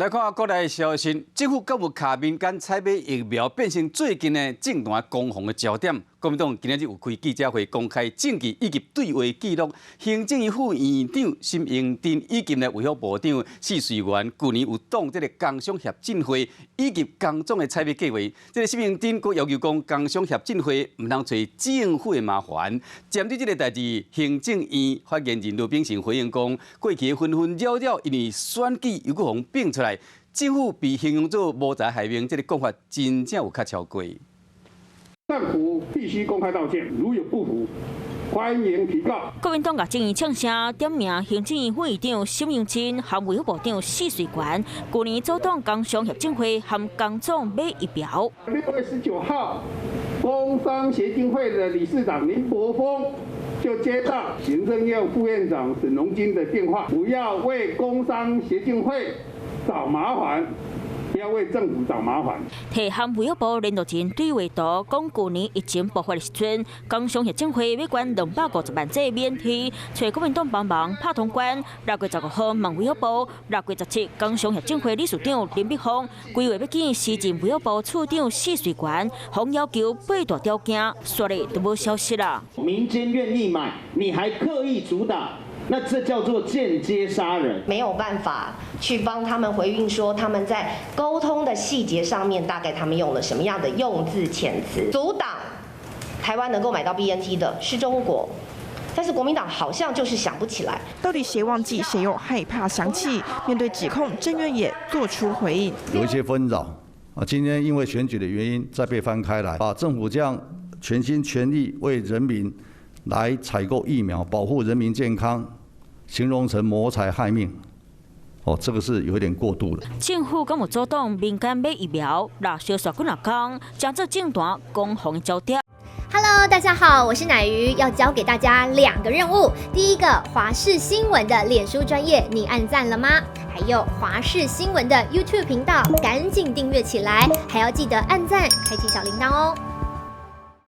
來看國內消息，政府敢有敲民間採買疫苗，變成最近的政壇攻防的焦點。國民黨今仔日有開記者會，公開證據以及對話記錄。行政院副院長沈榮津以及呢衛福部長釋隨元，舊年有擋這个工商協進會以及工總的採買計劃。這个沈榮津閣要求講，工商協進會毋通揣政府的麻煩。針對這个代誌，行政院發言人盧秉成回應講，過去紛紛擾擾，因為選舉又閣予變出來，政府被形容做謀財害命，這个講法真正有較超過。政府必須公開道歉，如有不服，歡迎提告。國民黨共政院唱聲點名行政院副院長沈榮津和衛福部長釋隨元，舊年阻擋工商協進會和工總買疫苗。6月19號，工商協進會的理事長林柏峰就接到行政院副院長沈榮津的電話，不要為工商協進會找麻煩，不要為政府找麻煩。提和衛福部聯絡人對話圖，講舊年疫情爆發的時陣，工商協進會欲捐250萬劑 BNT，揣國民黨幫忙拍通關。6月15號問衛福部，6月17，工商協進會理事長林柏峰規劃欲見時任衛福部次長釋隨元，予要求八大條件，煞咧都無消息啦。民間願意買，你還刻意阻擋，那這叫做間接殺人。沒有辦法去幫他們回應，說他們在溝通的細節上面，大概他們用了什麼樣的用字遣詞。阻擋台灣能夠買到 BNT 的是中國，但是國民黨好像就是想不起來。到底誰忘記，誰又害怕想起？面對指控，政院也做出回應。有一些紛擾啊，今天因為選舉的原因再被翻開來，啊，政府這樣全心全意為人民來採購疫苗，保護人民健康，形容成謀財害命，哦，這個是有點過度了。政府敢有阻擋民間買疫苗，若相紲幾若工，成做政壇攻防的焦點。 Hello，大家好，我是乃瑜，要教給大家兩個任務。第一個，華視新聞的臉書專頁，你按讚了嗎？還有華視新聞的 YouTube 頻道，趕緊訂閱起來，還要記得按讚，開啟小鈴鐺哦。